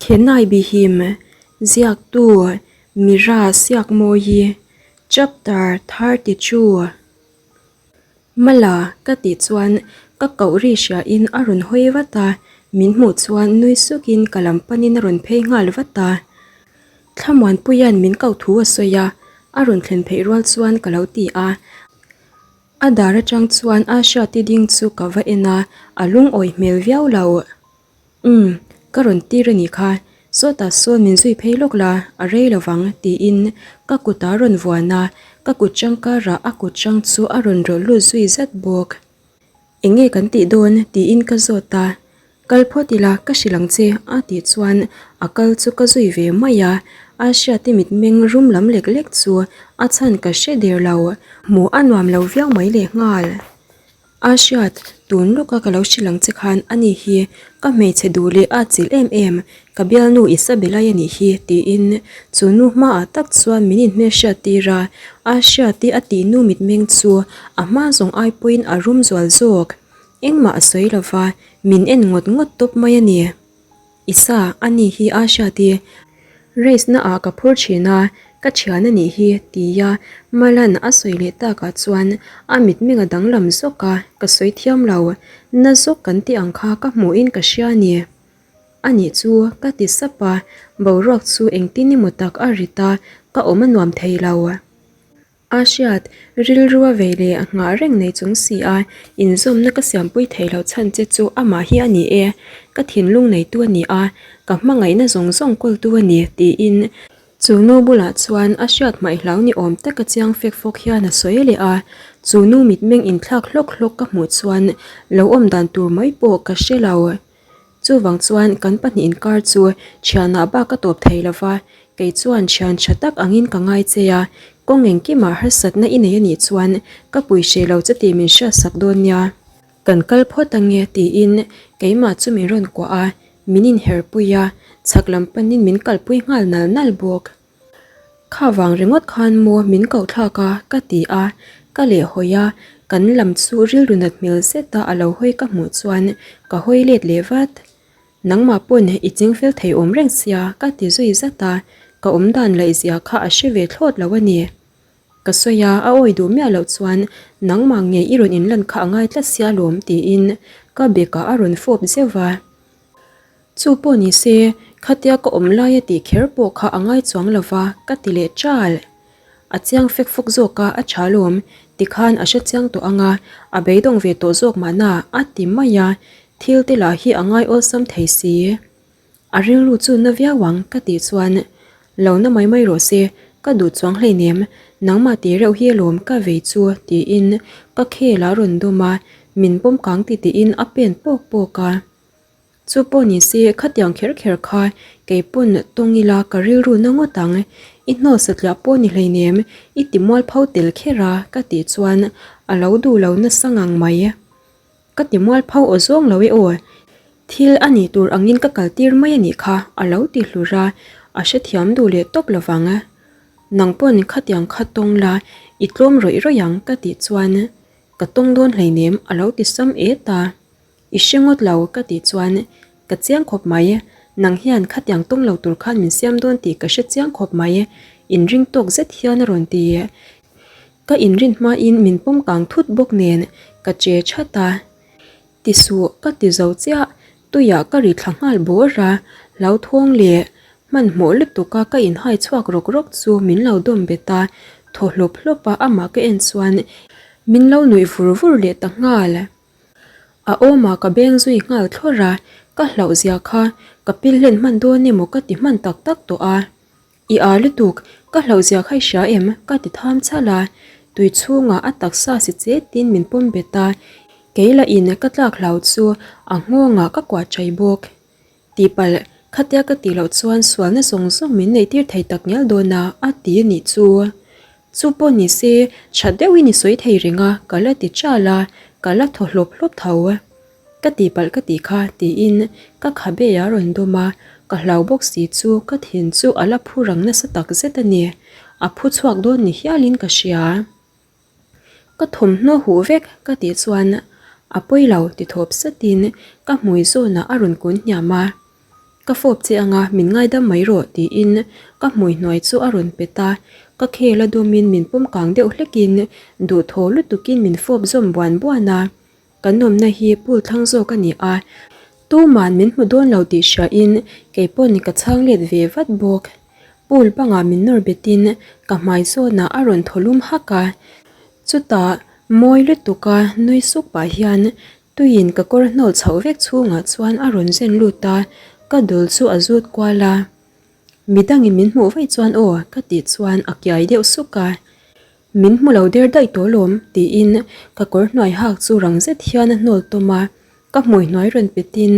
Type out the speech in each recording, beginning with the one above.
Thenai Bihim, Ziaktu, Mira Siakmawi, Chapter 32. Mala ka tih chuan ka koh ri hriain a rawn hawi vat a, min hmuh chuan nui sukin ka lam panin a rawn phei nghal vat a. Thlamuanpuia'n min koh thu a sawi a, a rawn thlen pheih rual chuan ka lo ti a. A dar atang chuan a hriati ding chu ka va en a, a lungawi hmel viau lo. Umm, ka rawn tir a nih kha, sawtah sawn min zui phei lawk la, a rei lo vang, tiin ka kut a rawn vuan a, ka kut chang karah a kut chang chu a rawn rawlh lut zui zat bawk. Eng nge kan tih dawn? tiin ka zawt a, Kal phawt ila, ka hrilh ang che, a tih chuan a kal chu ka zui ve mai a, a hriati mitmeng rum lam lek lek chu a chhan ka hre der lo, hmuh a nuam lo viau mai lehnghal. A hriat, tun lawka ka lo hrilh ang che khan ani hi ka hmeichhe duh leh a chilh em em, ka bialnu Isabella-i a nih hi, tiin chu nu hmaah tak chuan min inhmelhriat tir a, a hriati a tihnu mitmeng chu a hma zawng ai pawhin a rum zual zawk. Engmah a sawi lova, min en ngawt ngawt tawp mai a ni. Isa, a ni hi a hriat i, race na ah ka phur thin a, ka thian a nih hi, tia Malan a sawi leh takah chuan a mitmeng a danglam zawk a, ka sawi thiam lo, na zawk kan tih ang kha ka hmuhin ka hria a ni. A nih chu, ka ti sap a, boruak chu engtin emaw tak a rit a, ka awm a nuam thei lo. A hriat, rilru a vei leh a nghah reng nei chung si a, inzawmna ka siampui thei loh chhan che chu amah hi a ni e, ka thinlung neitu a ni a, ka hmangaihna zawng zawng kawltu a ni, tiin chu nu bulah chuan a hriat hmaih hlau ni awm taka chiang fek fawk hian a sawi leh a, chu nu mitmeng inthlak hlawk hlawk ka hmuh chuan lo awm dan tur mai pawh ka hre lo. Chuvang chuan kan pahnih inkar chu thianah bak a tawp thei lova, kei chuan thian tha tak angin ka ngai che a, kawng engkimah harsatna i nei a nih chuan ka pui hreh lo che tih min hriatsak dawn nia. Kan kal phawt ange tiin keimah chu min rawn kuah a, min inherpui a, chhak lam panin min kalpui nghal nal nal bawk. Kha vang ringawt khan maw min koh thlak a ka ti a, ka leh hawi a, kan lam chu rilru nat hmel zet a a lo hawi ka hmuh chuan ka hawi let leh vat. Nangmah pawn i ching fel thei awm reng sia ka ti zui zat a, ka awm dan laih zia kha a hre ve thlawt lo a ni. Ka sawi a, a awi duh miah loh chuan nangmah nge i rawn inlan kha a ngai tlat sia lawm tiin ka bekah a rawn fawp zeuh va. Chu pawh ni se, khatia ka awm laia tih kher pawh kha a ngai chuang lo va, ka ti leh ṭal. A chiang fek fawk zawk a, a ṭha lawm, tikhan a hre chiang tawh ang a, a beidawng ve tawh zawk mahna, a ti mai a, thil te lah hi a ngai awlsam thei si. A rilru chu na viau ang, ka tih chuan, Lo na mai mai rawh se, ka duh chuang hleinem, nangmah tih reuh hi alawm ka vei chu, tiin ka khel a rawn dawm a, min pawm kang titihin a pen pawk pawk a. Chu pawh ni se, khatiang kher kher kha kei pawn tawng ila ka rilru na ngawt ang, i hnawl satliah pawh ni hleinem, i ti mualpho tel kher a ka tih chuan a lo duh lo nasa ngang mai. Ka ti mualpho aw zawng lo e aw, thil a nih tur angin ka kal tir mai a nih kha a lo ti hlur a, a hrethiam duh leh tawp lovang. Nang pawn khatiang kha tawng la, i tlawm rawih rawih ang ka tih chuan ka tawng dawn hleinem a lo ti sam et a. I hre ngawt lo ka tih chuan ka chiang khawp mai, nang hian khatiang tawng lo tur khan min siam dawn tih ka hre chiang khawp mai, inring tawk zet hian a rawn ti. Ka inrin hmain min pawm kang thut bawk nen ka che that a. Ti suh ka ti zo chiah, tuiah ka ri thla nghal bawr a, hlauthawng leh hmanhmawh lutuk a ka inhai chhuak rawk rawk chu min lo dawm bet a, thaw hlawp hlawp a amah ka en chuan min lo nuih vur vur leh ta nghal. A awmah ka beng zui nghal thlawr a, ka hlauh zia kha ka pil hlen hman dawn emaw ka ti hman tak tak tawh a. I â lutuk, ka hlauh zia kha i hria em? ka ti tham chhalh a, tui chhungah a taksa si chetin min pawm bet a, kei lah in ka tlak hlau chu a nghawngah ka kuah chai bawk. Tihpalh, khatia ka tih loh chuan sualna zawng zawng min neihtir thei tak ngial dawn a, a ti a nih chu. Chu pawh ni se, tha deuhin i sawi thei reng a, ka la ti chal a, ka la thaw hlawp hlawp tho. Ka tihpalh ka tih kha, tiin ka khabe a rawn dawm a, ka hlau bawk si chu ka thin chu a la phu rang nasa tak zet a ni. A phu chhuak dawn ni hialin ka hria. Ka thawmhnaw huh vek ka tih chuan a pawi lo ti thawp satin ka hmui zawnah a rawn kun hniam a. Ka fawp che anga min ngaidam mai rawh tiin ka hmui hnuai chu a rawn pet a, ka khel a dawmin min pawm kang deuh hlekin duhthaw lutukin min fawp zawm buan buan a. Kan awmna hi pool thlang zawk a ni a, tuman min hmu dawn lo tih hriain kei pawn ka chhang let ve vat bawk. Pool bangah min nawr betin ka hmai zawnah a rawn thaw lum hak a, chutah mawi lutuka nui suk pah hian Tuiin ka kawr hnawl chhoh vek chhungah chuan a rawn zen lut a, ka dul chu a zut kual a. Midangin min hmuh vaih chuan aw ka tih chuan a kiai deuh suk a. Min hmu lo der daih tawh lawm tiin ka kawr hnuai hak chu rang zet hian a hnawl tawm a, ka hmui hnuai rawn petin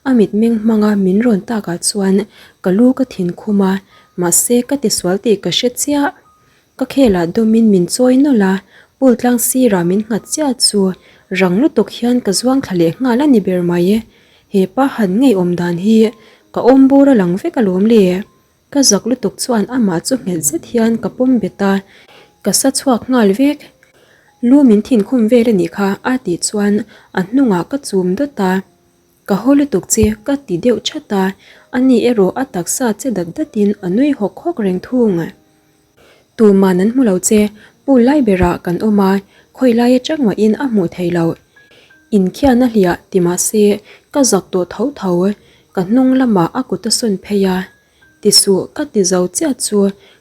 a mitmeng hmanga min rawn takah chuan ka lu ka thin khum a, mahse ka tisual tih ka hre chiah. Ka khelah dawmin min chawi nawlh a, pool tlang sirah min nghat chiah chu rang lutuk hian ka zuang thla leh nghal a ni ber mai. He pa han ngeiawm dan hi ka awm bur a lang vek alawm le. Ka zak lutuk chuan amah chu nghet zet hian ka pawm bet a, ka sa chhuak nghal vek. Lu min thinkhum vel a nih kha a tih chuan a hnungah ka chum dawt a. Ka haw lutuk che ka ti deuh chat a, ani erawh a taksa che dat datin a nui hawk hawk reng thung. Tuman an hmu lo che, pool lai berah kan awm a, khawi lai atang mahin a hmuh theih loh. Inkhian a hliah ti mah se ka zak tawh tho tho, ka hnung lamah a kut a sawn phei a. Ti suh ka ti zo chiah chu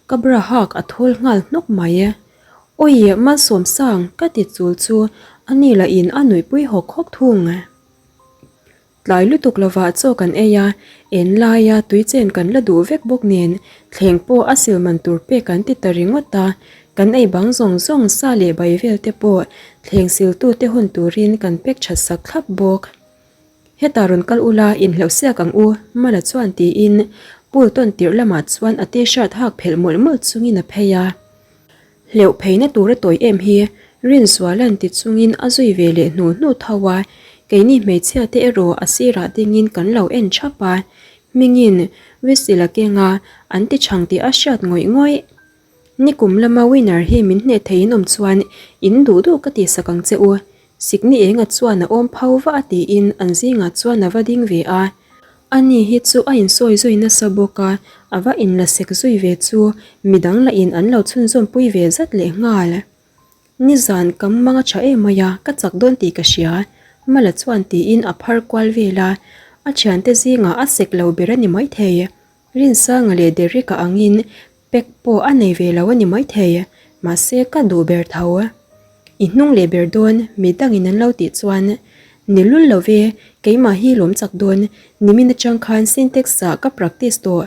ka bra hak a thawl nghal hnawk mai. Awi Malsawmsang ka ti chul chu ani lahin a nuihpui hawk hawk thung. Tlai lutuk lovah chaw kan ei a, en laia tui chen kan la duh vek bawk nen thleng pawh a sil man tur pek kan ti ta ringawt a, kan ei bang zawng zawng sa leh bai vel te pawh thleng siltute hawn turin kan pek that sak thlap bawk. Hetah rawn kal ula inhleuh siak ang u, Mala chuan tiin pool tawn tirh lamah chuan a t-shirt hak phelh mawlh mawlh chungin a phei a. Hleuh pheina tur a tawi em hi Rinzuala'n ti chungin a zui ve leh hnu hnu tho a, keini hmeichhia te erawh a sirah dingin kan lo en thap a, hmingin whistle a keng a, an ti chhang tih a hriat ngawih ngawih. Nikum lama winner hi min hneh thei in awm chuan in duh duh ka tihsak ang che u, Sikni enga chuan a awm pho va a tiin an zingah chuan a va ding ve a. Ani hi chu a insawi zui nasa bawk a, a va inla sek zui ve chu midang lahin an lo chhunzawm pui ve zat leh nghal. Nizan ka mang a tha em mai a, ka chak dawn tih ka hria, Mala chuan tiin a phar kual vel a, a thiante zingah a sek lo ber a ni maithei. Rinsanga leh Derek-a angin Pack pawh a nei ve lo a ni maithei, mahse ka duh ber tho. I hnung leh ber dawn, mi dangin an lo tih chuan, Ni lul lo ve, keimah hi lawm chak dawn, nimin atang khan Sintex ah ka practice tawh.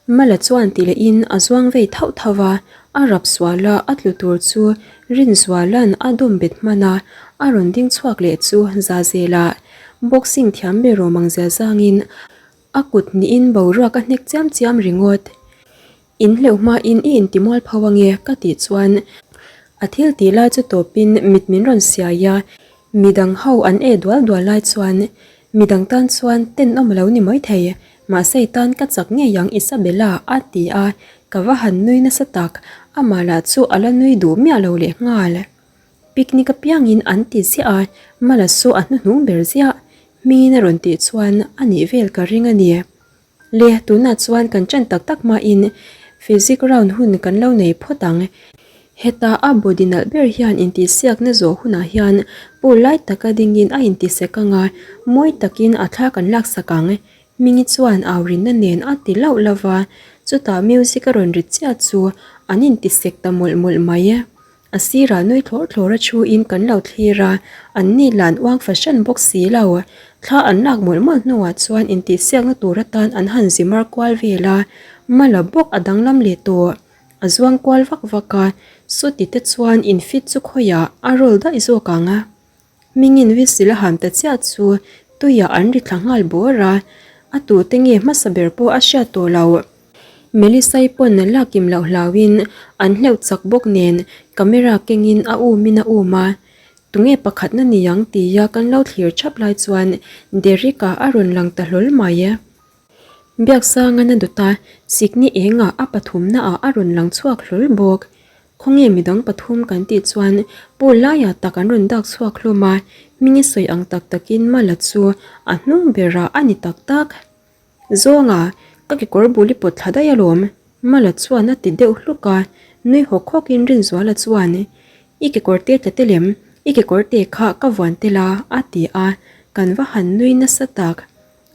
Mala chuan ti lehin a zuang vei thauh thauh a, a rap sual a, a tlu tur chu Rinzuala'n a dawm bet hman a, a rawn ding chhuak leh chu Zazela boxing thiam ber awm ang zia zangin A kut hnihin boruak a hnek chiam chiam ringawt. In hleuh hmain i intimual pho ange ka tih chuan a thil tih lai chu tawpin mit min rawn siai a, midang ho an eh dual dual lai chuan midang tan chuan tenawm a lo ni mai thei, mahse i tan ka chak ngei ang Isabella a ti a, ka va han nui nasa tak, amah lah chu a la nui duh miah lo lehnghal. Picnic apiangin an ti ziah a, Mala saw a hnuhnung ber ziah. Hmingin a rawn tih chuan a nih vel ka ring a ni. Le, tunah chuan kan ṭan tak tak hmain Physic round hun kan lo nei phawt ang. Heta a body nalh ber hian intihsiakna zawh hunah hian pool lai taka dingin a intisek ang a, mawi takin a thla kan laksak ang. Hmingi chuan aurinna nen a ti lauh lauh va, chutah music a rawn ri chiah chu an intisek ta mawlh mawlh mai. A sirah nui thlawr thlawr a thu in kan lo thlir a, an ni lan uang fahran bawk si lo. Thla an lak mawlh mawlh hnuah chuan intihsiakna tur atan an han zi mar kual vel a, Mala bawk a danglam leh tawh. A zuang kual vak vak a, sawti te chuan infit chu khawiah a roll daih zawk ang a. Hmingin whistle a han ta chiah chu tuiah an ri thla nghal bawr a, a tute nge hmasa ber pawh a hriat tawh lo. Melisai pawn lak kim loh hlauhin an hleuh chak bawk nen camera kengin a umin a um a, tunge pakhatna ni ang tia kan lo thlir thap lai chuan Derek-a a rawn lang ta hlawl mai. Biaksangan a dawt a, sikni engah a pathumnaah a rawn lang chhuak hlawl bawk. Khawnge midang pathum kan tih chuan pool laiah tak an rawn dak chhuak hlawm a, hmingi sawi ang tak takin Mala chu a hnung berah a ni tak tak. Zawnga, ka kekawr bul i pawt thla daih alawm, Mala chuan a ti deuh hluk a, nui hawk hawkin Rinzuala chuan, I kekawr te tla tel em? I kekawr te kha ka vuan tel a, a ti a, kan va han nui nasa tak.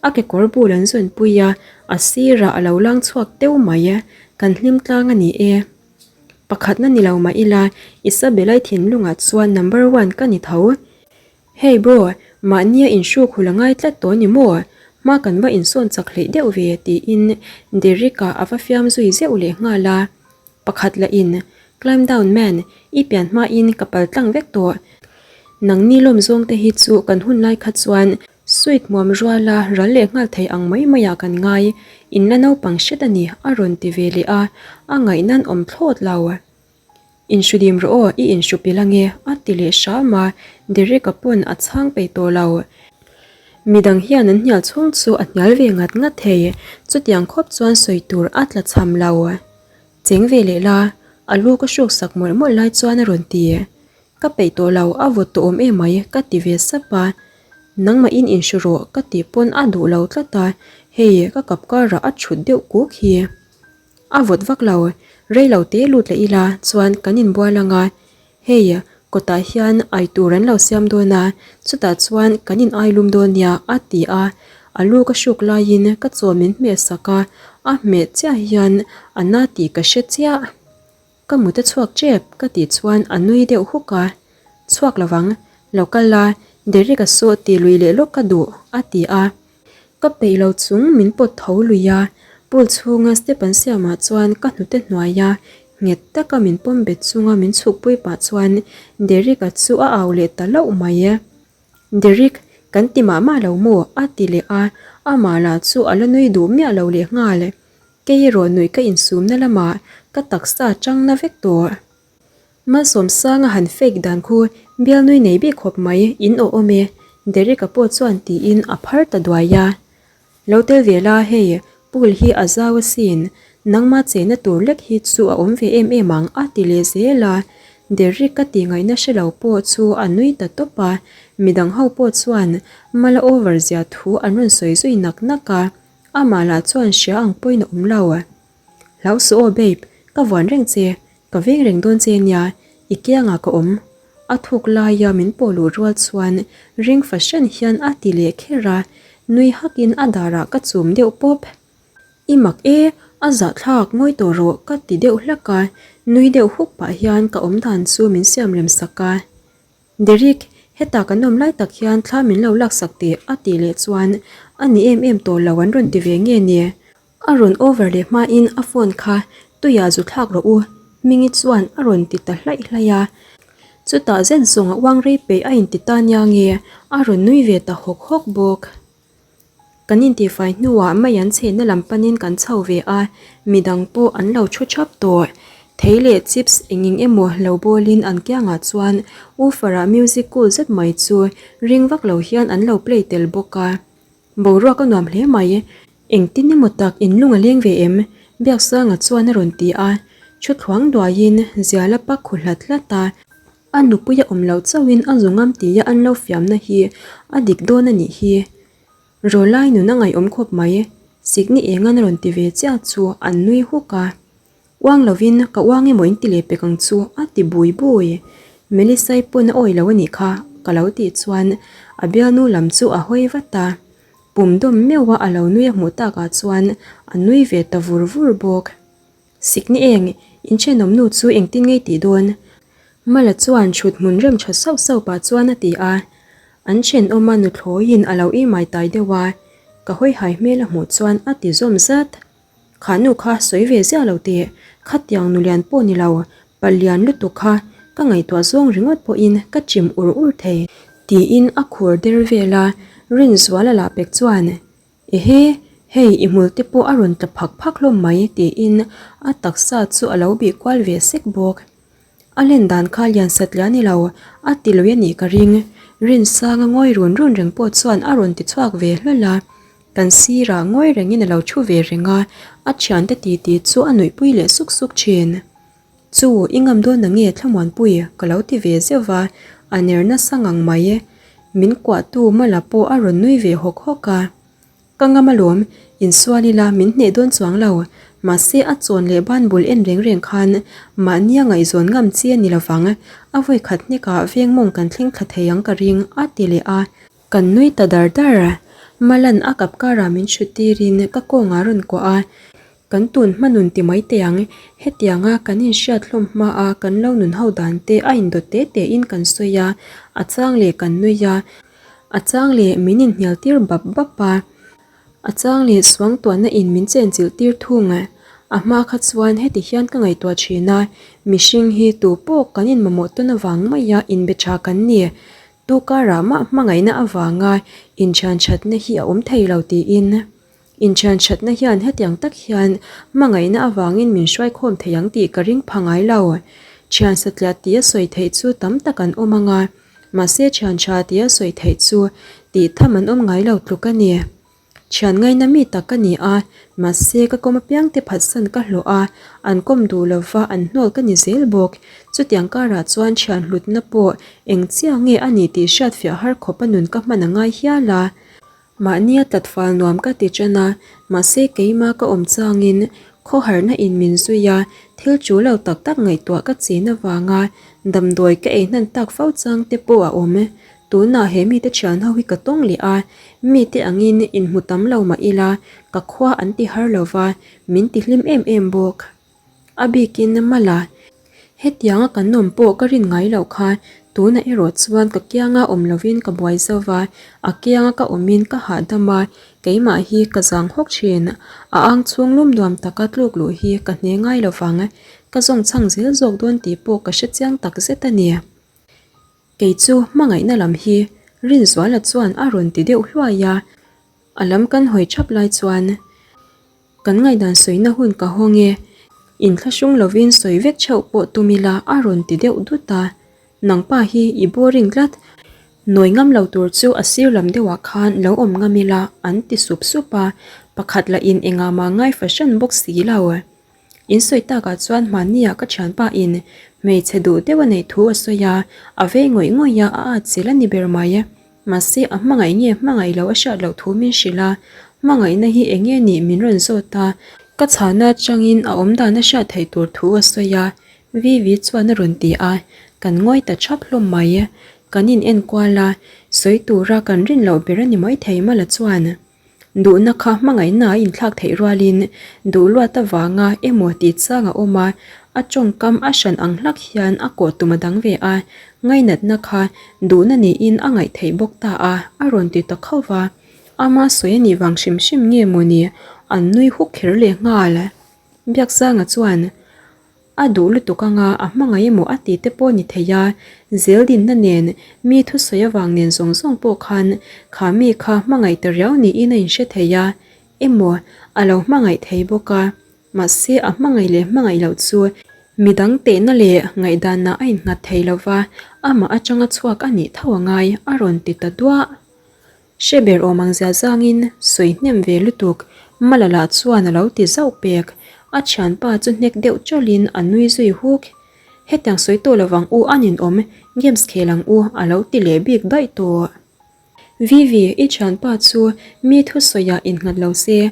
A kekawr bul an zawn pui a, a sirah a lo lang chhuak teuh mai, kan hlim tlang a ni e. Pakhatna ni lo mah ila, Isabella-i thinlungah chuan number one ka ni tho. Hey bro, mahnia inhruk hul a ngai tlat tawh ni maw? Hma kan va insawn chak hleih deuh ve tiin Derek-a a va fiam zui zeuh leh nghal a. Pakhat lah in, Climb down man, i pian hmain ka pal tlang vek tawh. Nangni lawm zawng te hi chu kan hun lai kha chuan sweet hmuam ruala ral leh nghal thei ang mai maiah kan ngai, in la naupang hret a ni a rawn ti ve leh a, a ngaihnan awm thlawt lo. Inhru dim rawh aw, i inhru pilh ange, a ti leh hram a, Derek-a pawn a chhang peih tawh lo. Midang hian an hnial chhung chu a hnial ve ngat ngat thei, chutiang khawp chuan sawi tur a tla chham lo. Cheng ve leh la, a lu ka hruk sak mawlh mawlh lai chuan a rawn ti. Ka peih tawh lo, a vawt tawh awm emai, ka ti ve sap a. Nangmahin inhru rawh, ka tih pawn a duh lo tlat a, hei ka kap karah a thut deuh kuk hi. A vawt vak lo, rei lo te lut leh ila chuan kan inbual ang a, hei kawtah hian ai tur an lo siam dawn a, chutah chuan kan in ai lum dawn nia a ti a, a lu ka hruk laiin ka chaw min hmeh sak a, a hmeh chiah hian a na tih ka hre chiah. Ka mut a chhuak tep ka tih chuan a nui deuh huk a, chhuak lovang, lo kal la, Derek-a saw ti lui leh lawk ka duh a ti a. Ka peih lo chung min pawt tho lui a, pool chhunga step an siamah chuan ka hnute hnuaia nghet taka min pawm bet chunga min chhukpui pah chuan Derek-a chu a au leh ta loh mai e. Derek, kan ti mah mah lo maw? a ti leh a, amah lah chu a la nui duh miah lo leh nghal. Kei erawh nuih ka insumna lamah ka taksa changna vek tawh. Malsawmsanga han fake dan khu bialnui nei bik khawp mai in aw awm e, Derek-a pawh chuan tiin a phar ta duai a. Lo tel ve la hei, pool hi a zau asin, nangma chenna tur lek hi chu a awm ve em em ang a ti leh zel a. Derek-a tih ngaihna hre lo pawh chu a nui ta tawp a, midang ho pawh chuan mala over zia thu an rawn sawi zui nak nak a, amah lah chuan hria ang pawhin a awm lo. Hlau suh aw babe, ka vuan reng che, Ka veng reng dawn che nia, i kiangah ka awm. A thuk laia min pawh luh rual chuan ring fahran hian a ti leh kher a, nui hakin a darah ka chum deuh pawp. I mak e, a zahthlak ngawi tawh rawh ka ti deuh hlak a, nui deuh huk pah hian ka awm dan chu min siam rem sak a. Derek, hetah kan awm lai tak hian thla min lo laksak teh a tih leh chuan a ni em em tawh lo an rawn ti ve nge ni. A rawn over leh hmain a phone kha tuiah zu thlak rawh u, Hmingi chuan a rawn ti ta hlaih hlaih a. Chutah zet zawng a uang rei peih a inti ta nia nge a rawn nui ve ta hawk hawk bawk. Kan intihfai hnuah mai an chhenna lam panin kan chho ve a, midang pawh an lo thu thap tawh. Thei leh chips eng eng emaw lo bawlin an kiangah chuan woofer-ah music cool zet mai chu ring vak lo hian an lo play tel bawk a. Boruak a nuam hle mai. Engtin emaw tak in lung a leng ve em? Biaksanga chuan a rawn ti a. Thu thluang duaiin zial a pak khu hlat hlat a. A nupui a awm loh chauhin a zu ngam tia an lo fiamna hi a dik dawn a nih hi. Rawlai nun a ngaihawm khawp mai. Sikni engan a rawn ti ve chiah chu an nui huk a. Uang lovin ka uang emaw in ti leh pek ang chu a ti bui bui. Melisai pawn a awi lo a nih kha ka lo tih chuan a bialnu lam chu a hawi vat a. Pum dawm meuh a a lo nui a hmuh takah chuan a nui ve ta vur vur bawk. Sikni eng, in thenawmnu chu engtin ngei tih dawn? Mala chuan thut hmun rem tha sauh sauh pah chuan a ti a. An thenawma nuthlawiin a lo imai tai deuh a, ka hawihai hmel a hmuh chuan a ti zawm zat. Kha nu kha sawi ve ziah lo teh, khatiang nulian pawh ni lo, palian lutuk kha ka ngaihtuah zawng ringawt pawhin ka chim ur ur thei. Tiin a khur der vel a, Rinzuala lah pek chuan, Ehe, hei i hmul te pawh a rawn tla phak phak hlawm mai tiin a taksa chu a lo bih kual ve sek bawk. A len dan kha lian sat lian ni lo, a ti lui a nih ka ring. Rinsanga ngawi run run reng pawh chuan a rawn ti chhuak ve hlawl a. Kan sirah ngawi rengin a lo thu ve reng a, a thiante titi chu a nuihpui leh suk suk thin. Chu, i ngam dawn na nge Thlamuanpui? ka lo ti ve zeuh va, a ner nasa ngang mai. Min kuahtu Mala pawh a rawn nui ve hawk hawk a. Ka ngam alawm, insual ila min hneh dawn chuang lo. Mahse a chawn leh ban bul en reng reng khan mahnia ngaihzawn ngam chi a ni lovang. A vawi khat hnekah veng mawng kan thleng thla thei ang ka ring, a ti leh a. Kan nui ta dar dar. Malan a kap karah min hrut tirin ka kawngah a rawn kuah a. Kan tun hma nun ti mai teh ang, hetianga kan inhriat hlawm hmaa kan lo nun ho dan te a indawt te tein kan sawi a, a chang leh kan nui a, a chang leh min inhnial tir bap bap a, a chang leh suangtuahna in min chenchilh tir thung. A hma kha chuan heti hian ka ngaihtuah thin a, mihring hi tu pawh kan inmamawh tawn avang maia inbe tha kan ni. Tu karah mah hmangaihna avanga inthian thatna hi a awm thei lo tiin. Inthian thatna hian hetiang tak hian hmangaihna avangin min hruaikhawm thei ang tih ka ring pha ngai lo. Thian satliah tia sawi theih chu tam tak an awm ang a, mahse thian tha tia sawi theih chu tih tham an awm ngai lo tluk a ni. Thian ngaina mi tak ka ni a, mahse ka kawm apiangte phatsan ka hlawh a, an kawm duh lova an hnawl ka ni zel bawk. Chutiang karah chuan thian hlutna pawh eng chiah nge a ni tih hriatfiah har khawp a nun ka hman a ngai hial a. Mahnia tlatfal nuam ka ti ṭan a, mahse keima ka awm changin khawharna in min zui a, thil chu lo tak tak ngaihtuah ka chin avanga damdawi ka ei hnan tak fo chang te pawh a awm. Tunah he mite ṭhian ho hi ka tawng leh a, mite angin inhmu tam lo mah ila ka khua an ti har lo va, min ti hlim em em bawk. A bikin mala hetianga kan awm pawh ka rin ngai loh kha tunah erawh chuan ka kianga awm lovin ka buai zo va, a kianga ka awmin ka hahdam a, keimah hi ka zang hawk thin. A ang chhung lum nuam taka tluk luh hi ka hne ngai lo vang, ka zawng chhang zel zawk dawn tih pawh ka hre chiang tak zet a ni. Kei chu hmangaihna lam hi Rinzuala chuan a rawn ti deuh hluai a, a lam kan hawi thap lai chuan. Kan ngaihdan sawina hun ka hawng e, inthlahrung lovin sawi vek theuh pawh tum ila a rawn ti deuh dut a. Nangpa hi i boring tlat, nawi ngam lo tur chu a sir lam deuhah khan lo awm ngam ila an ti sup sup a, pakhat lah in engah mah ngai fahran bawk si lo. In sawi takah chuan hmanniah ka thianpa in hmeichhe duh deuh a neih thu a sawi a, a vei ngawih ngawih a, a at zel a ni ber mai. Mahse a hmangaih nge hmangaih lo a hriat loh thu min hrilh a, hmangaihna hi eng nge nih min rawn zawt a, ka chhana atangin a awmdan a hriat theih tur thu a sawi a, Vivi chuan a rawn ti a, kan ngawi ta thap hlawm mai. Kan in enkual a, sawi tura kan rin loh ber a ni maithei Mala chuan. Duhna kha hmangaihna a inthlak theih rualin duh luat avanga emaw tih chang a awm a, a tawngkam a hran ang hlak hian a kawh tum a dang ve a, ngainatna kha duhna niin a ngaih theih bawk ta a, a rawn ti ta khauh va. Ama sawi a nih vang hrim hrim nge mawni an nui huk kher leh nghal. Biaksanga chuan. A duh lutuk anga a hmangaih emaw a ti te pawh ni thei a, zeldinna nen mi thusawi avang nen zawng zawng pawh khan kha mi kha hmangaih ta riau niin a inhre thei a, emaw a lo hmangaih thei bawk a, mahse a hmangaih leh hmangaih loh chu midang tehna leh ngaihdanah a innghat thei lo va, amah atanga chhuak a nih tho a ngai a rawn ti ta duah. Hre ber awm ang zia zangin sawi hnem ve lutuk, Malala chuan a lo ti zauh pek. A thianpa chu hnek deuh chawlhin a nui zui huk. Hetiang sawi tawh lovang u a ninawm, games khel ang u a lo ti leh bik daih tawh. Vivi, i thianpa chu mi thusawiah innghat lo se,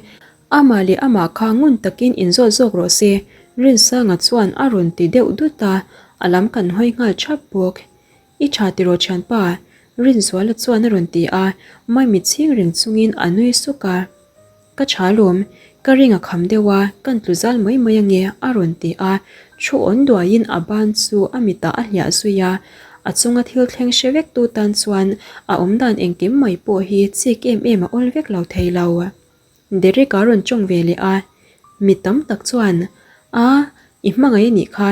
amah leh amah kha ngun takin inzawt zawk rawh se, Rinsanga chuan a rawn ti deuh dut a, a lam kan hawi nghal thap bawk. I tha tiraw thianpa? Rinzuala chuan a rawn ti a, Maimi chhing reng chungin a nui suk a. Ka tha lawm, ka ring a kham deuh a, kan tlu zal mai mai ange a rawn ti a, thu awn duaiin a ban chu a mitah a hliah zui a, a chunga thil thleng hre vek tu tan chuan a awmdan engkim mai pawh hi chik em em a awl vek lo thei lo. Derek a rawn tawng ve leh a, mi tam tak chuan, A, i hmangaih a nih kha,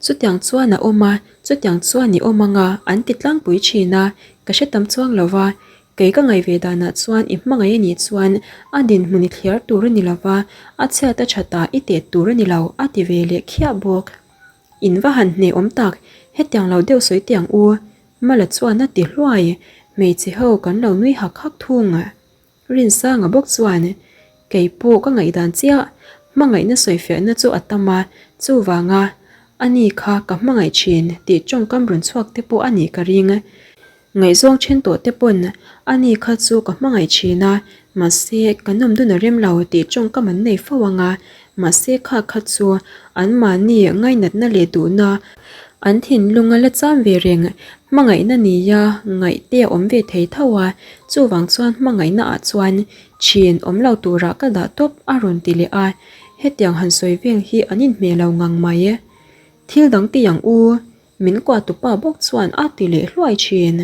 chutiang chuan a awm a, chutiang chuan i awm ang a, an ti tlangpui thin a, ka hre tam chuang lo va, kei ka ngaih ve danah chuan i hmangaih a nih chuan a dinhmun i thliar tur a ni lo va, a chhiat a thatah i teh tur a ni lo, a ti ve leh khiah bawk. In va han hne awm tak, hetiang lo deuh sawi teh ang u, Mala chuan a ti hluai, hmeichhe ho kan lo nui hak hak thung. Rinsanga bawk chuan, Kei pawh ka ngaihdan chiah, hmangaihna sawifiahna chu a tam a, chuvanga ani kha ka hmangaih thin tih tawngkam rawn chhuak te pawh a nih ka ring. Ngaihzawng then tawh te pawn ani kha chu ka hmangaih thin a, Mahse, kan awm dun a rem lo tih tawngkam an nei fo ang a, mahse kha kha chu anmahni ngainatna leh duhna an thinlunga la cham ve reng hmangaihna nia ngaih te a awm ve thei tho a, chuvang chuan hmangaihna ah chuan Thin awm lo turah ka dah tawp a rawn ti leh a, hetiang han sawi vel hi an inhmeh lo ngang mai. Thil dang ti ang u, min kuah tupa bawk chuan a ti leh hluai thin.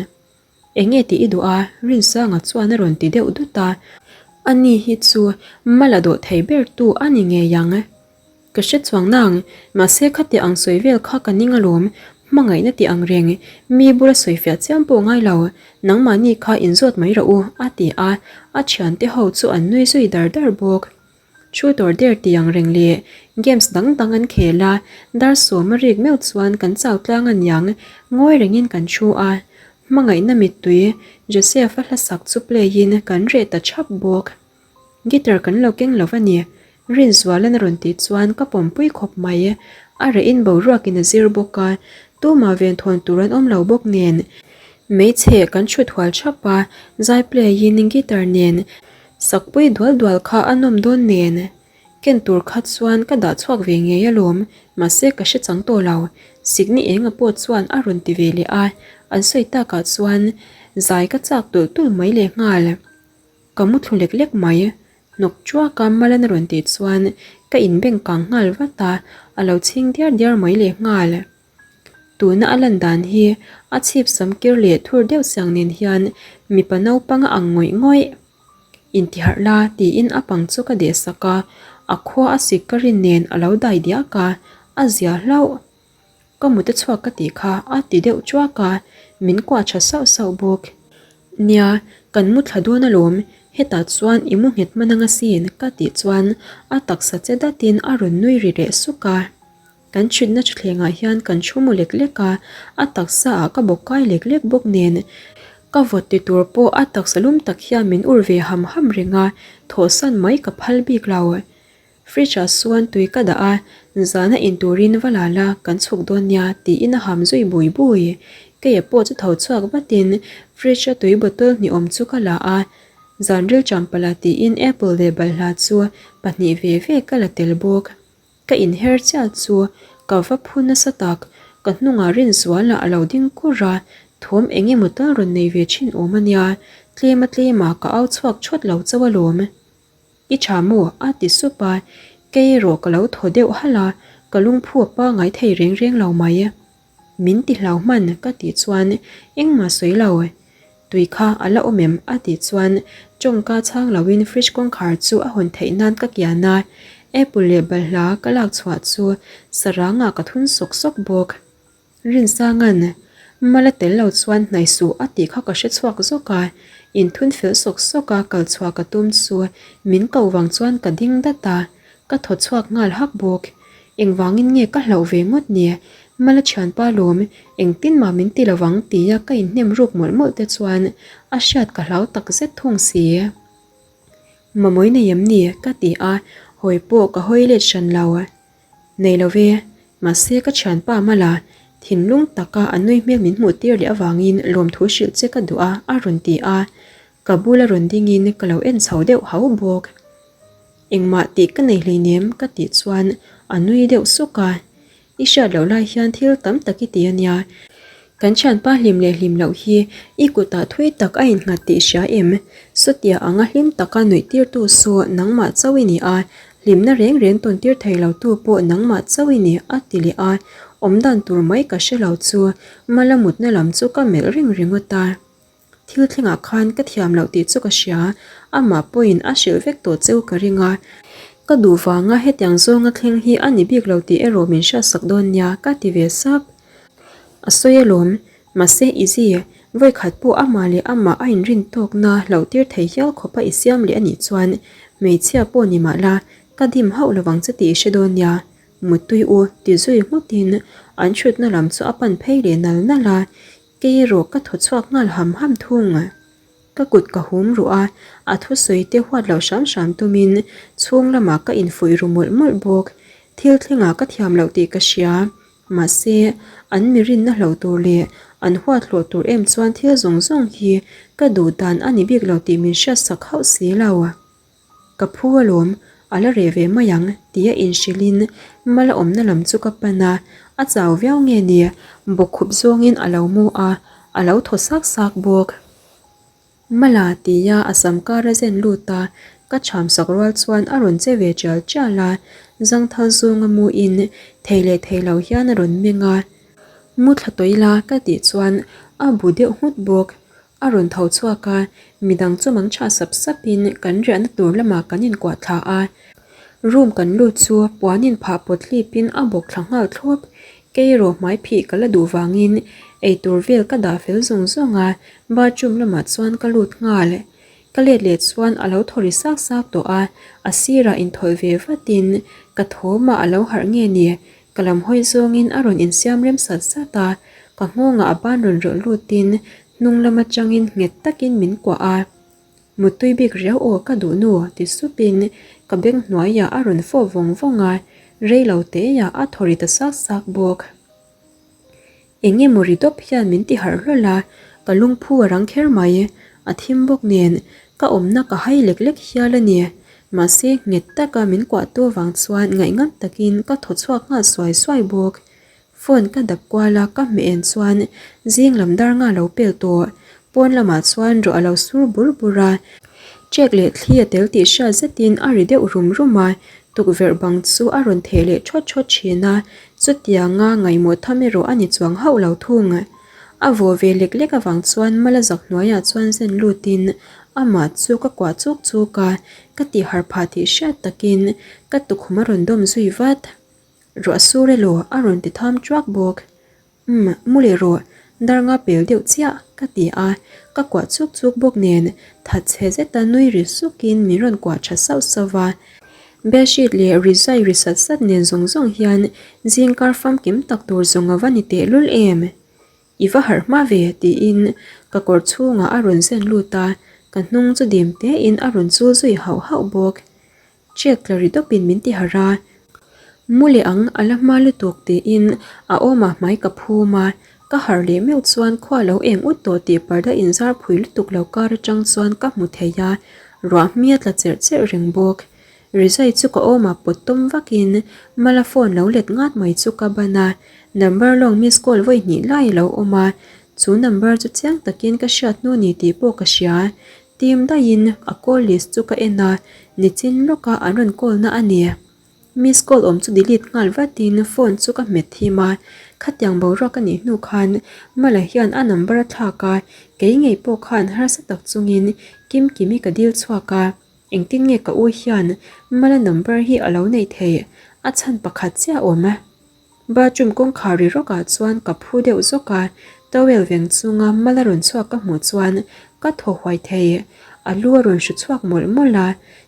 Enge tih i duh a? Rinsanga chuan a rawn ti deuh dut a, ani hi chu mala dawh thei ber tu a ni ngei ang. Ka hre chuang nang, mahse khati ang sawi vel kha ka ning alawm, hmangaihna tih ang reng, mi bula sawi fiah chiam pawh ngai lo, nangmahni kha inzawt mai rawh u, a ti a, a thiante ho chu an nui zui dar dar bawk. Truth or dare tih ang reng leh games dang dang an khel a, dar sawma rik meuh chuan kan chau tlang a niang, ngawi rengin kan thu a, hmangaihna mittui Joseph-a hlasak chu play in kan reh ta thap bawk. Guitar kan lo keng lo a ni, Rinzualan a rawn tih chuan ka pawmpui khawp mai. A rehin boruakin a zir bawk a, tumah venthawn tur an awm lo bawk nen. Hmeichhe kan chhut hual thap a, zai play in guitar nen sakpui dual dual kha a nawm dawn nen. Ken tur kha chuan ka dah chhuak ve ngei alawm, mahse ka hre chang tawh lo. Sikni enga pawh chuan a rawn ti ve leh a, an sawi takah chuan zai ka chak tulh tulh mai lehnghal. Ka mu thlu lek lek mai. Hnawk chuaka Malan a rawn tih chuan ka inbeng kang nghal vat a, a lo chhing diar diar mai leh nghal. Tuna a lan dan hi a chhip sam kir leh thur deuh siang nen hian mipa naupang a ang ngawih ngawih. Intiharh la tiin a pang chu ka deh sak a, a khua a sik ka rin nen a lo dai diak a, a zia hlauh. Ka mut a chhuak ka tih kha a ti deuh chuak a, min kuah tha sauh sauh bawk. Nia, kan mu thla dawn alawm, hetah chuan i mu nghet hman anga sin ka tih chuan a taksa che datin a rawn nui ri leh suk a. Kan chhitna thuthlengah hian kan thu mu lek lek a, a taksa ah ka bawk kai lek lek bawk nen ka vawt ti tur pawh a taksa lum tak hian min ur ve ham ham reng a, thawhsan mai ka phal bik lo. Fridge ah chuan tui ka dah a, zana in turin va la la kan chhuk dawn nia tiin a ham zui bui bui. Keia pawh chu tho chhuak vatin fridge a tui bottle hnih awm chu ka la a, zan ril champala tiin apple leh balhla chu pahnih ve ve ka la tel bawk. Ka inher chiah chu ka va phu nasa tak, ka hnungah Rinzuala a lo ding kur a, thawm eng emaw tal rawn nei ve thin awm a nia, tlema tlemah ka au chhuak thawt lo chauh alawm. I tha maw? a ti sup a, kei erawh ka lo thaw deuh halh a, ka lungphu a pangai thei reng reng lo mai. Min ti hlau hman ka tih chuan engmah sawi lo. Tui kha a la awm em? a tih chuan tawngka chhang loin fridge kawngkhar chu a hawn theih nan ka kian a, apple leh balhla ka lak chhuah chu sarangah ka thun sawk sawk bawk. Rinsanga'n, Mala tel lo chuan hnai suh a tih kha ka hre chhuak zawk a, inthun fel sawk sawk a kal chhuah ka tum chu min koh vang chuan ka ding dat a, ka thaw chhuak nghal hak bawk. Engvangin nge ka hlauh ve ngawt ni? Mala thianpa lawm, engtin mah min ti lovang tia ka inhnem ruk mawlh mawlh te chuan a hriat ka hlau takzet thung si. Mamawi nei em ni? ka ti a, hawi pawh ka hawi let hran lo. Nei lo ve, mahse ka thianpa Mala, thinlung taka a nui hmel min hmuh tir leh avangin lawmthu hrilh che ka duh a, a rawn ti a. Ka bula rawn dingin ka lo en chho deuh hau bawk. Engmah tih ka nei hleinem ka tih chuan a nui deuh suk a. I hriat loh lai hian thil tam tak i ti a nia. Kan thianpa hlim leh hlim loh hi i kutah thui tak a innghat tih hria em? Sawtia anga hlim taka nuih tirtu saw nangmah chauh i ni a, hlimna reng reng tawn tir thei lo tu pawh nangmah chauh i ni a ti leh a, awmdan tur mai ka hre lo chu mala mutna lam chu ka melh reng ringawt a. Thil thlengah khan ka thiam loh tih chu ka hria, amah pawhin a hrilh vek tawh cheu ka ring a, ka duh vanga hetiang zawnga thleng hi a ni bik lo tih erawh min hriatsak dawn nia ka ti ve sap. A sawi alawm, mahse Izzy, vawikhat pawh amah leh amah a inrin tawkna hlauh tir thei hial khawpa i siam leh anih chuan hmeichhia pawh ni mah la, ka dim hauh lovang che tih i hre dawn nia, Muttui u ti zui nghutin an thutna lam chu a pan phei leh nal nal a, Kei erawh ka thaw chhuak nghal ham ham thung. Ka kut ka hum ruh a, a thusawi te huat loh hram hram tumin chhung lamah ka infuih ru mawlh mawlh bawk. Thil thlengah ka thiam loh tih ka hria. Mahse, an mi rinna hlo tur leh an huat hlawh tur em chuan thil zawng zawng hi ka duh dan a ni bik lo tih min hriatsak hauh si lo. Ka phu alawm, a la reh ve mai ang, tia inhrilhin mala awmna lam chu ka pan a, a chau viau nge ni, bawkkhup zawngin a lo mu a, a lo thaw sak sak bawk. Mala tia a sam kar a zen lut a, ka chham sak rual chuan a rawn che ve tial tial a, zangthal zawnga muin thei leh thei lo hian a rawn meng a, mu thla tawih la ka tih chuan a bu deuh nghut bawk. A rawn tho chhuak a, midang chu mang chhah sap sapin kan riahna tur lamah kan inkuah thla a. Room kan lut chu puan inphah pawt hlipin a bawk thla nghal thlawp. Kei erawh hmai phih ka la duh vangin eitur vel ka dah fel zawng zawng a, bathroom lamah chuan ka lut nghal. Ka let leh chuan a lo thaw ri sak sak tawh a, a sirah inthawlh ve vatin ka thawmah a lo harh nge ni, Ka lam hawi zawngin a rawn insiam rem sat sat a, ka nghawngah a ban rawn rawlh lutin hnung lam atangin nghet takin min kuah a. Muttui bik riau aw ka duh nu ti supin ka beng hnuaiah a rawn fawp vawng vawng a, rei lo teah a thaw ri ta sak sak bawk. Eng emaw ri dawp hian min ti harh hlawl a, ka lungphu a rang kher mai. A thim bawk nen, ka awmna ka hai lek lek hial a ni. Mahse, nghet taka min kuahtu avang chuan ngaihngam takin ka thaw chhuak nghal suai suai bawk. Phone ka dap kual a, ka hmeh en chuan zing lam dar nga lo pel tawh. Pawn lamah chuan ruah a lo sur bur bur a, Check leh thli a tel tih hriat zetin a ri deuh rum rum a, tukverh bang chu a rawn theh leh thawt thawt thin a, chutianga ngaihmawh tham erawh a ni chuang hauh lo thung. A vaw ve lek lek avang chuan mala zak hnuaiah chuan zen lutin amah chu ka kuah chuk chuk a, ka tih harh phah tih hriat takin ka tukhum a rawn dawm zui vat. Ruah sur elaw a rawn ti tham chuak bawk. Umm, mu leh rawh, dar nga pel deuh chiah, ka ti a, ka kuah chuk chuk bawk nen thatchhe zeta nui ri sukin min rawn kuah tha sauh sauh va. Bedsheet leh rizai ri sat sat nen zawng zawng hian zingkar famkim tak tur zawng a va ni tehlul em? I va harh hma ve, tiin ka kawr chhungah a rawn zen lut a, ka hnung chu dim tein a rawn chul zui hauh hauh bawk. Check tla ri dawpin min ti harh a, Mu leh ang a la hma lutuk tiin a awmah hmai ka phum a, ka harh leh meuh chuan khua lo eng ut tawh tih parda inzar phui lutuk lo kar atang chuan ka hmu thei a, ruah hmi a tla cherh cherh reng bawk. Rizai chu ka awmah pawt tawm vakin mala phone lo let ngat mai chu ka ban a, number lawng miss call vawi hnih lai a lo awm a, chu number chu chiang takin ka hriat hnu ni tih pawh ka hria. Tim daihin a call list chu ka en a, nichin lawka an rawn call na a ni. Miss call awm chu delete nghal vatin phone chu ka hmet thim a, khatiang boruak a nih hnu khan Mala hian a number a thlak a, kei ngei pawh khan harsa tak chungin Kimkimi ka dil chhuak a, engtin nge ka u hian Mala number hi a lo neih theih a chhan pakhat chiah awm. Bathroom kawngkhar ri rawkah chuan ka phu deuh zawk a, towel veng chunga mal a rawn chhuak ka hmuh chuan ka thaw huai thei. A lu a rawn hru chhuak mawlh mawlh a,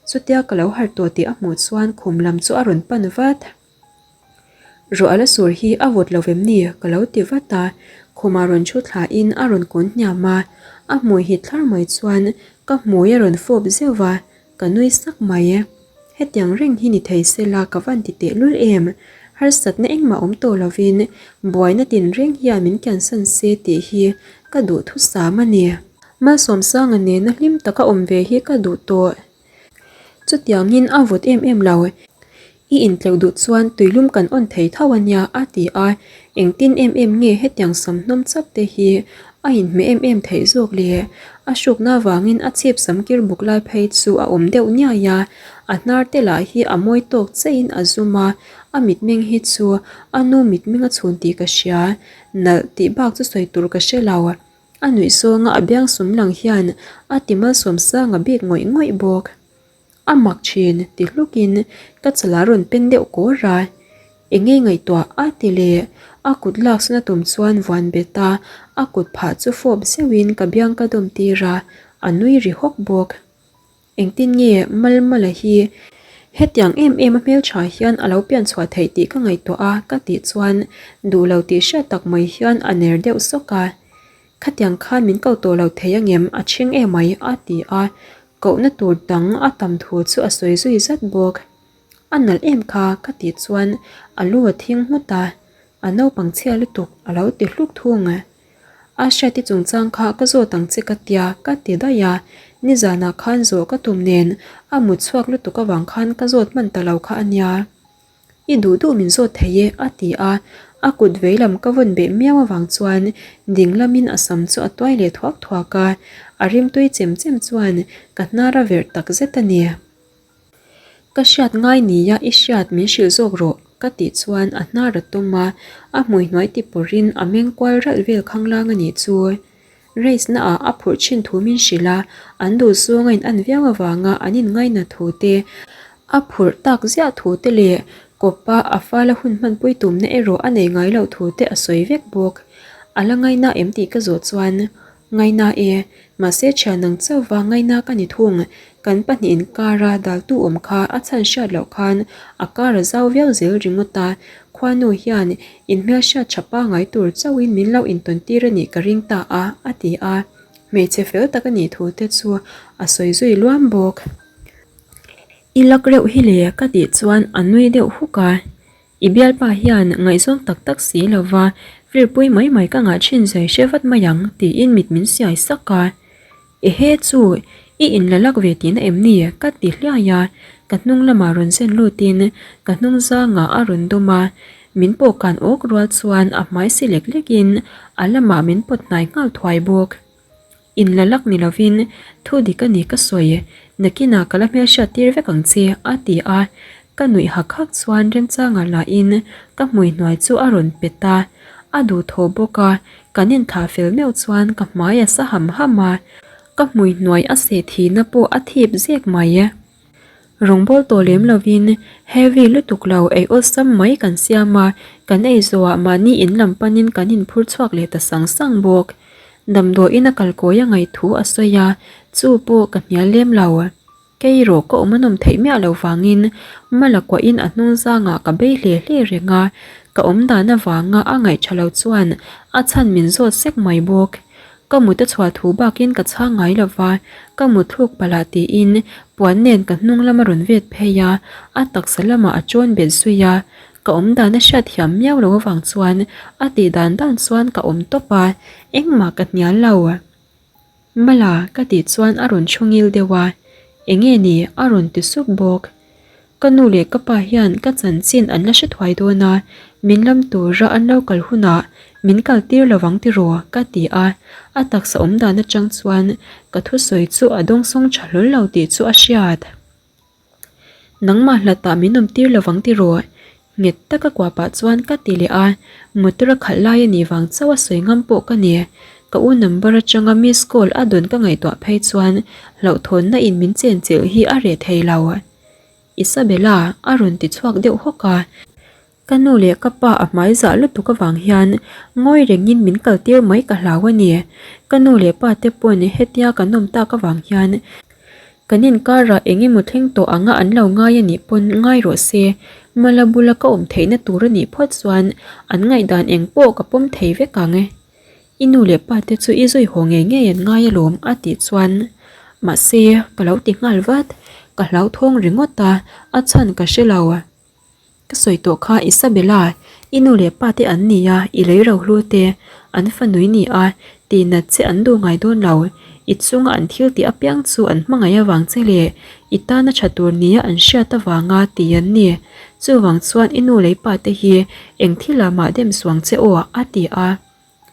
chutia ka lo harh tawh tih a hmuh chuan khum lam chu a rawn pan vat. Ruah la sur hi a vawt lo vem ni? ka lo ti vat a, khumah rawn thu thlain a rawn kun hniam a, a hmui hit thlar mai chuan ka hmui a rawn fawp zeuh va, Ka nui sak mai. Hetiang reng hi ni thei se la ka van ti tehlul em? Harsatna engmah awm tawh lovin buaina tinreng hian min kiansan se tih hi ka duhthusam a ni. Malsawmsanga nena hlim taka awm ve hi ka duh tawh. Chutiangin a vawt em em lo. I intleuh duh chuan tuilum kan awn thei tho a nia a ti a, engtin em em nge hetiang sam hnawm chap te hi a inhmeh em em theih zawk le? A hrukna avangin a chhip sam kir buk lai phei chu a awm deuh niai a, a hnar te lah hi a mawi tawk cheiin a zum a, a mitmeng hi chu a nu mitmeng a chhun tih ka hria, nalh tih bak chu sawi tur ka hre lo. A nuih zawnga a biang sum lang hian a ti malsawm sanga bik ngawih ngawih bawk. A mak thin ti hlukin ka chala rawn pen deuh kawr a, enge ngaihtuah a ti leh a kut laksan a tum chuan vuan bet a, a kut phah chu fawp zeuhin ka biang ka dawm tir a, a nui ri hawk bawk. Engtin nge Malmala hi hetiang em em a hmeltha hian a lo pian chhuah theih tih ka ngaihtuah a ka tih chuan duh lo tih hriat tak mai hian a ner deuh sawk a, Khatiang khan min ko tawh lo thei angem a chhing emai a ti a, Kohna tur dang a tam thu chu a sawi zui zat bawk. A nalh em kha ka tih chuan a lu a thing nghut a. A naupang chhia lutuk a lo ti hluk thung. A hriati chungchang kha ka zawt ang che ka tia ka ti daih a, nizanah khan zawh ka tum nen a mut chhuak lutuk avang khan ka zawt hman ta lo kha a nia. I duh duh min zawt thei e a ti a, a kut veilam ka vawn beh miau avang chuan ding lamin a sam chu a tuai leh thuak thuak a, a rimtui chem chem chuan ka hnar a verh tak zet a ni. Ka hriat ngai nia i hriat min hrilh zawk rawh ka tih chuan a hnar a tum a, a hmui hnuai ti pawrhin a meng kual ralh vel khanglang a nih chu. Race na ah a phurh thin thu min hrilh a, an duh zawng a in an viau avanga an in ngaina thu te, a phurh tak ziah thu te leh kawpa a fala hun hmanpui tumna erawh a nei ngai loh thu te a sawi vek bawk. A la ngaina em tih ka zawh chuan Ngaina e, mahse thian ang chauhva ngaina ka ni thung, kan pahnihin kara daltu awm kha a chhan hriat loh khan a kar a zau viau zel ringawt a, khuanu hian inhmelhriat tha pangai tur chauhin min lo intawn tir a nih ka ring ta a, a ti a, hmeichhe fel tak a nih thu te chu a sawi zui luam bawk. I lak reuh hi le ka tih chuan a nui deuh huk a. I bialpa hian ngaihzawng tak tak si lova firpui mai mai ka ngah thin zai hre vat mai ang tiin mit min siai sak a. Ehe chu i inla lak ve tihna em ni? ka ti hliai a, ka hnung lamah rawn zen lutin ka hnung zangah a rawn dawm a, min pawh kan awk rual chuan a hmai si lek lekin a lamah min pawt hnai nghal thuai bawk. In la lak ni lovin thu dik a ni ka sawi, nakinah ka la hmelhriat tir vek ang che a ti a, ka nuih hak hak chuan remchangah lahin ka hmui hnuai chu a rawn pet a, a duhthawh bawk a, kan inthlah fel meuh chuan ka hmai a sa ham ham a, ka hmui hnuai a seh thihna pawh a thip zek mai. Rawngbâwl tawh lem lovin heavy lutuk lo ei awlsam mai kan siam a, kan ei zawhah mahni in lam panin kan inphur chhuak leh ta sang sang bawk. Damdawiin a kalkawi a ngaih thu a sawi a, chu pawh ka hnial lem lo. Kei erawh ka awm a nawm theih miah loh vangin mala kuahin a hnung zangah ka bei hle hle reng a, ka awm dan avanga a ngaih tha lo chuan a chhan min zawt sek mai bawk. Ka mut a chhuah thu bakin ka chhang ngai lo va, ka mut thluk palh ah tiin puan nen ka hnung lam a rawn vet phei a, a taksa lamah a chawn bet zui a, ka awm dan a hriat thiam miau lo avang chuan a tih dan dan chuan ka awm tawp a, engmah ka hnial lo. Mala ka tih chuan a rawn thu ngil deuh a, enge ni a rawn ti sup bawk. Ka nu leh ka pa hian ka chanchin an la hre thuai dawn a, min lam tura an lo kal hunah min kal tir lo vang tiraw ka ti a, a taksa awm dan atang chuan ka thusawi chu a dawngsawng tha hlawl lo tih chu a hriat. Nangmah hlatah min awm tir lo vang tiraw? Nghet taka kuah pah chuan ka ti leh a, motor a khalh lai a nih vang chauh a sawi ngam pawh ka ni. Ka u number atanga miss call a dawn ka ngaihtuah phei chuan hlauhthawnna in min chenchilh hi a reh thei lo. Isabella a rawn ti chhuak deuh hawk a. Ka nu leh ka pa a hmai zah lutuk avang hian ngawi rengin min kal tir mai ka hlau a ni. Ka nu leh pa te pawn hetia kan awm tak avang hian kan inkarah eng emaw thleng tawh anga an lo ngai a nih pawn ngai rawh se. Mala bula ka awm theihna tur a nih phawt chuan an ngaihdan eng pawh ka pawm thei vek ang. I nu leh pa te chu i zui haw ngei ngei an ngai alawm a tih chuan mahse ka lo ti nghal vat. Ka hlauthawng ringawt a, a chhan ka hre lo. Ka sawi tawh kha Isabella, i nu leh pa te an ni a, i lei ro hlu te, an fanui ni a, tih nat che an duh ngai dawn lo. I chunga an thil tih apiang chu an hmangaih avang che leh i tana tha tur nia an hriat avanga ti an ni. Chuvang chuan i nu leh i pa te hi eng thil ah mah dem suang che aw, a ti a.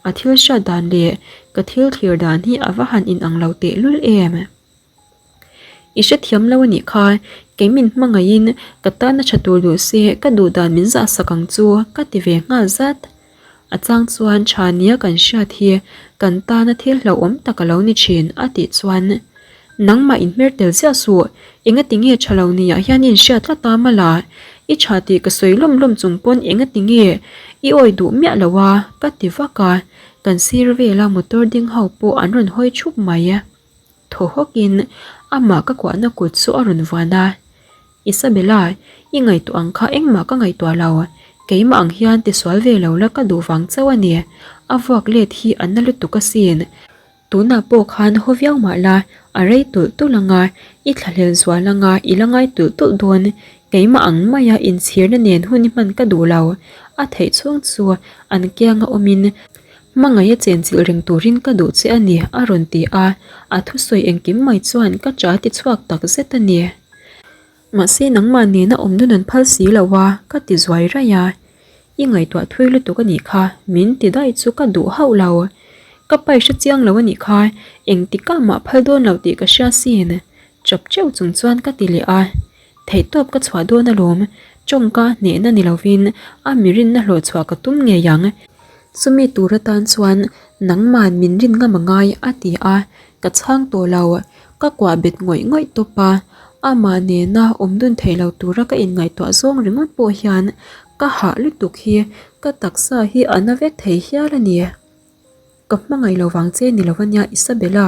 A thil hriat dan leh ka thil thlir dan hi a va han inang lo tehlul em. I hrethiam lo a nih kha, kei min hmangaihin ka tan a tha tur duh se ka duh dan min zah sak ang chu ka ti ve nghal zat. A chang chuan tha nia kan hriat hi kan tana thil hlauhawm tak a lo ni thin a tih chuan nangmah inhmer tel ziah suh, engati nge tha lo niah hian i inhriat tlat a mala, i tha tih ka sawi lawm lawm chung pawn engati nge i awi duh miah lo a ka ti vak a, kan sir vela motor ding ho pawh an rawn hawi thup mai. Thaw hawkin amah ka kuahna kut chu a rawn vuan a, Isabella, i ngaihtuah ang kha engmah ka ngaihtuah lo, keimah ang hian tisual ve lo la ka duh vang chauh a ni, a vuak let hi a na lutuk asin, tunah pawh khan haw viau mah la a rei tulh tulh ang a, i thlahlel zual ang a, i la ngai tulh tulh dawn, keimah ang maia inchhirna nen hun i hman ka duh lo. A theih chhung chu an kianga awmin hmangaih a chenchilh reng turin ka duh che a ni a rawn ti a, a thusawi engkim mai chuan ka cha ti chhuak tak zet a ni. Mahse nangmah nena awm dun an phal si lo a, ka ti zuai raih a. I ngaihtuah thui lutuk a nih kha, min ti daih chu ka duh hauh lo. Ka pai hre chiang lo a nih kha, engtikah mah phal dawn lo tih ka hria sin. Chawp teuh chung chuan ka ti leh a. Theihtawp ka chhuah dawn alawm, tawngka hnehna ni lovin a mirinna hlawh chhuah ka tum ngei ang. Chumi tur atan chuan nangman min rin ngam a ngai a ti a, ka chhang tawh lo. Ka kuah bet ngawih ngawih tawp a, amah nena awm dun theih lo tura ka inngaihtuah zawng ringawt pawh hian ka hah lutuk hi ka taksa hi a na vek thei hial a ni. Ka hmangaih lo vang che ni lo ania Isabella,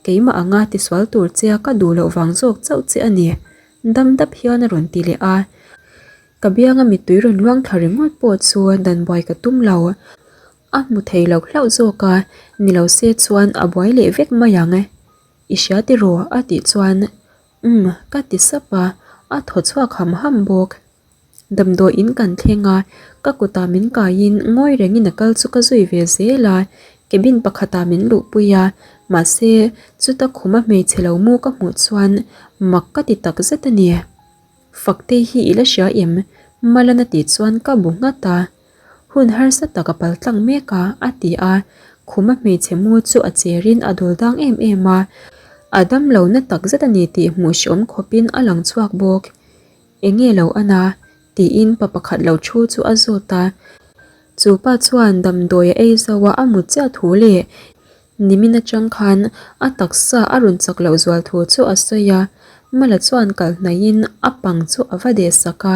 keimah anga tisual tur che a ka duh loh vang zawk chauh che a ni dam dap hian a rawn ti leh a. Ka bianga mittui rawn luang thla ringawt pawh chu dan buai ka tum lo. A hmu thei lo hlauh zawk a, ni lo se chuan a buai leh vek mai ang. I hria tiraw? a tih chuan Umm ka ti sap a, a thaw chhuak ham ham bawk. Damdawi in kan thleng a, ka kutah min kaiin ngawi rengin a kal chu ka zui ve zel a, cabin pakhatah min luhpui a, mahse chuta khuma hmeichhe lo mu ka hmuh chuan mak ka ti takzet a ni. Faktei hi i la hria em? Malana tih chuan ka bu nghat a. Hun harsa tak a pal tlang mek a, a ti a. Khuma hmeichhe mu chu a cherin a dul dang em em a. A damlo na tak zet a ni tih hmuh hreawm khawpin a lang chhuak bawk. Enge lo an a? tiin pa pakhat lo thu chu a zawt a. Chu pa chuan damdawi a ei zo a, a mut chiah thu leh Nimin atang khan a taksa a rawn chak loh zual thu chu a sawi a, Mala chuan kal hnaihin a pang chu a va deh sak a,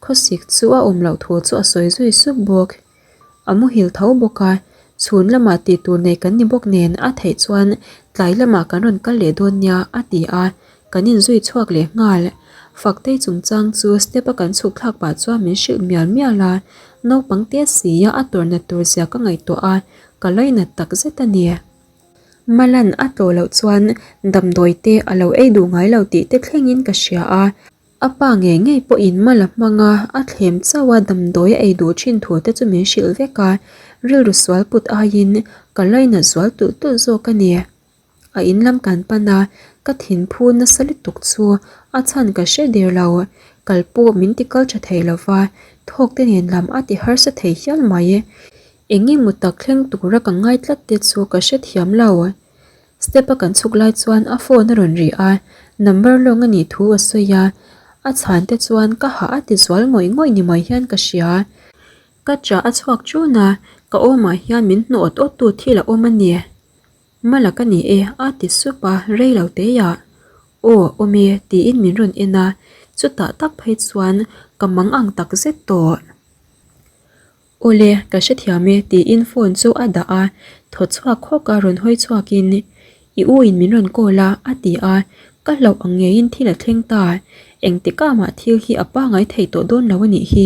khawsik chu a awm loh thu chu a sawi zui sup bawk. A muhil tho bawk a, chhun lamah tih tur nei kan ni bawk nen a theih chuan tlai lamah kan rawn kal leh dawn nia a ti a, kan inzui chhuak leh nghal. Faktei chungchang chu step a kan chhuk thlak pah chuan min hrilh mial mial a, naupang te sia a tawrhnat tur zia ka ngaihtuah a, Ka lainat tak zet a ni. Malan a tlawh loh chuan damdawi te a lo ei duh ngai lo tih te thlengin ka hria a. A pa ngei ngei pawhin mal a hmang a, a thlem chauh a damdawi a ei duh thin thu te chu min hrilh vek a, rilru sual put aiin ka lainat zual tulh tulh zawk a ni. A in lam kan pan a, ka thinphu nasa lutuk chu a chhan ka hre der lo. Kal pawh min ti kal tha thei lo va, thawk te nen lam a ti harsa thei hial mai. Eng emaw tak thleng tura ka ngai tlat te chu ka hrethiam lo. Step a kan chhuk lai chuan a phone a rawn ri a, number lawng a nih thu a sawi a, a chhan te chuan ka hah a ti zual ngawih ngawih ni mai hian ka hria. Ka chah a chhuak ṭun a, ka awmah hian min hnawh awt awt tu thil a awm a ni. Mala ka ni e a ti sup a, rei lo teiah. Aw, awm e tiin min rawn en a, chutah tak phei chuan ka mang ang tak zet tawh. Awle, ka hrethiam e tiin phone chu a dah a, thaw chhuak khawk a rawn hawi chhuakin I u in min rawn call a a ti a, ka hlauh ang ngeiin thil a thleng ta, engtikah mah thil hi a pangai thei tawh dawn lo a nih hi.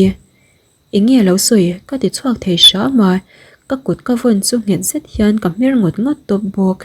Enge lo sawi ka ti chhuak thei hram a, ka kut ka vawn chu nghet zet hian ka hmer ngawt ngawt tawp bawk.